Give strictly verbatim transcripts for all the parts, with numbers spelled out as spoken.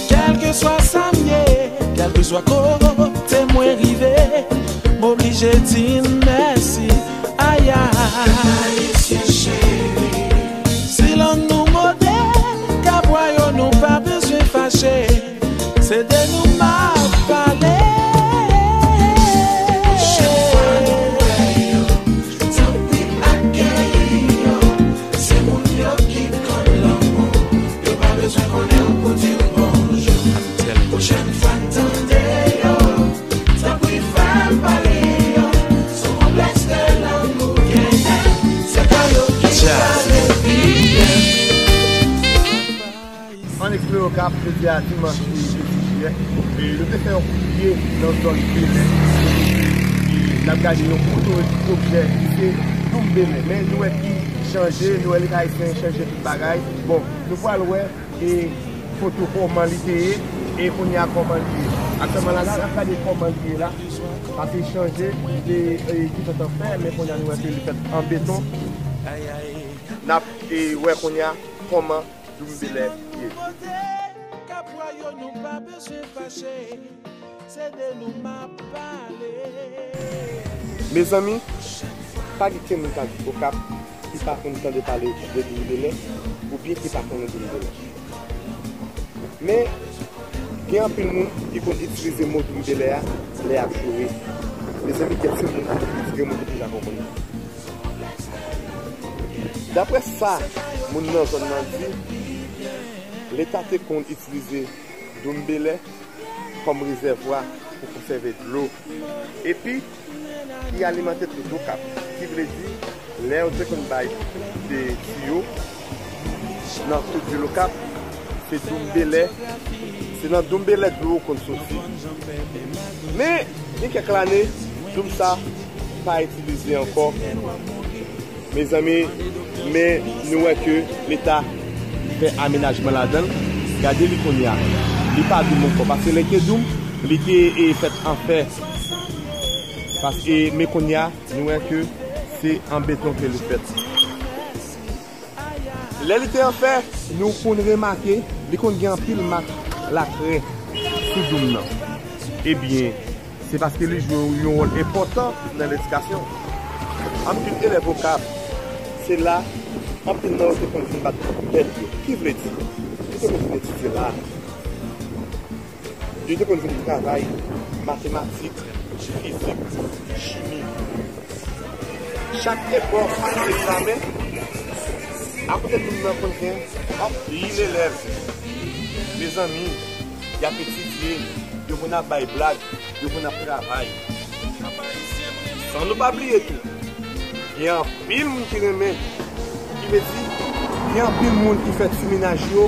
Kèlkeswa sa m ye, kèlkeswa kote mwen rive, m oblije di n mèsi. Ayayay. Si lang nou mode, kabwa yo nou pa bezwen fache. Se de nou m ap pale. Pwochèn fwa nou wè yo, tanpri akeyi yo. Se moun yo ki konn lanmou, yo pa bezwen konnen w pou di w bonjou. Pwochèn fwa n tande yo, tanpri fè m pale yo. Se yon konplèks de lang ou genyen, se pa yo ki pale pi byen. Ann eksplore Okap, jodi a dimanch vennsis jiyè. E nou te fè yon kout pye nan zòn Bèlè. E n ap gade yon foto objè ki se Doum Bèlè. Men nou wè ki chanje, nou wè Leta ayisyen chanje tout bagay. Bon, nou pral wè e foto kòman li te ye e kounye a kòman li ye. Aktyèlman la, la, n ap gade kòman li ye la. Paske li chanje de e, ki fèt an fè, men kounye a nou wè ke li fèt an beton. N ap e, wè kounye a kòman Doum Bèlè ye. Kote kabwa yo nou pa bezwen fache, se de nou m ap pale. Mezanmi, pa gen kenn moun k ap viv Okap ki pa konn tande pale de Doum Bèlè, oubyen ki pa konnen Doum Bèlè. Men, gen anpil moun ki konn itilize mo Doum Bèlè a lè y ap joure. Mezanmi, gen timoun ki gen moun ki deja konprann. Daprè sa moun nan zòn nan di, Leta te konn itilize Doum Bèlè kòm rezèvwa pou konsève dlo. Epi, ki alimante tout Okap. Ki vle di, lè yo te konn bay de tiyo nan tout vil Okap, se Doum Bèlè, se nan Doum Bèlè dlo konn soti. Men, gen kèk lane, doum sa pa itilize ankò. Mezanmi, men nou wè ke Leta fè amenajman ladan l. Gade li kounye a. Li pa doum ankò. Paske lè te doum, li te e, fèt an fè. Paske, men kounye a, nou wè ke se an beton ke li fèt. Lè li te an fè, nou konn remake, li konn gen anpil mak lakrè sou doum nan. Ebyen, se paske li jwe yon wòl enpòtan nan ledikasyon. Anpil elèv Okap, se la, anpil nan yo te konn vin bat bèt yo. Ki vle di, yo te konn vin etidye la. Yo te konn vin travay matematik, fizik, chimi. Chak epòk egzamen, akote moun nan konn gen anpil elèv. Mezanmi, y ap etidye, yo konn ap bay blag, yo konn ap travay. San nou pa bliye tou, gen anpil moun ki renmen, ki vle di, gen anpil moun ki fè ti mennaj yo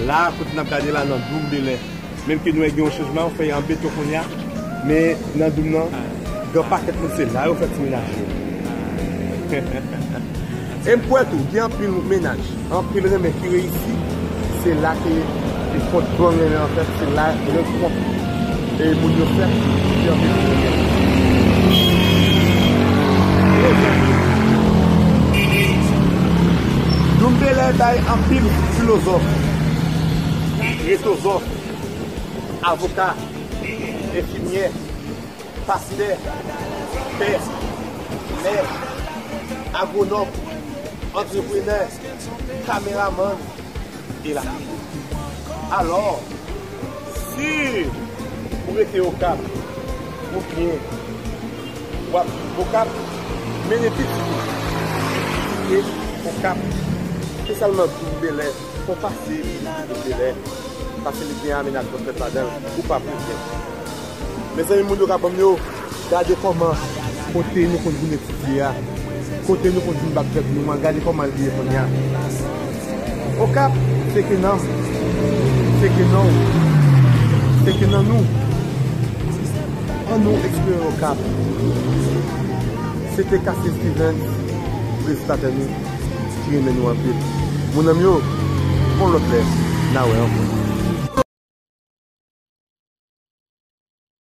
la, kote n ap gade la nan Doum Bèlè. Menm ke nou wè gen yon chanjman, yo fè an beton kounye a, men nan doum nan, gen yon pakèt moun se la yo fè ti mennaj yo. E m kwè tou, gen anpil mennaj, anpil renmen ki reyisi, se la ke, ke kont gang renmen an fèt, se la renkont e moun yo fèt, ki anpil moun renmen. Doum Bèlè bay anpil filozòf, retozòf, avoka, enfimyè, pastè, pè, mè, agwonòm, antreprenè, kameramann, elatriye. Alò, si ou rete Okap, oubyen w ap viv Okap, mennen pitit ou kite Okap, espesyalman Doum Bèlè. Fò pase Doum Bèlè, paske li gen amenajman fèt ladan l, ou pa pou byen. Mezanmi, moun yo ka ban m yo, gade kòman kote nou konn vin etidye a, kote nou konn vin bat tèt nou an, gade kòman l ye kounye a. Okap, se ke nan m, se ke nan w, se ke nan nou. Ann nou eksplore Okap. Se te Cassy Stevens, rezitatè nou, ki renmen nou anpil. Moun an m yo, yon lòt lè, n a wè ankò.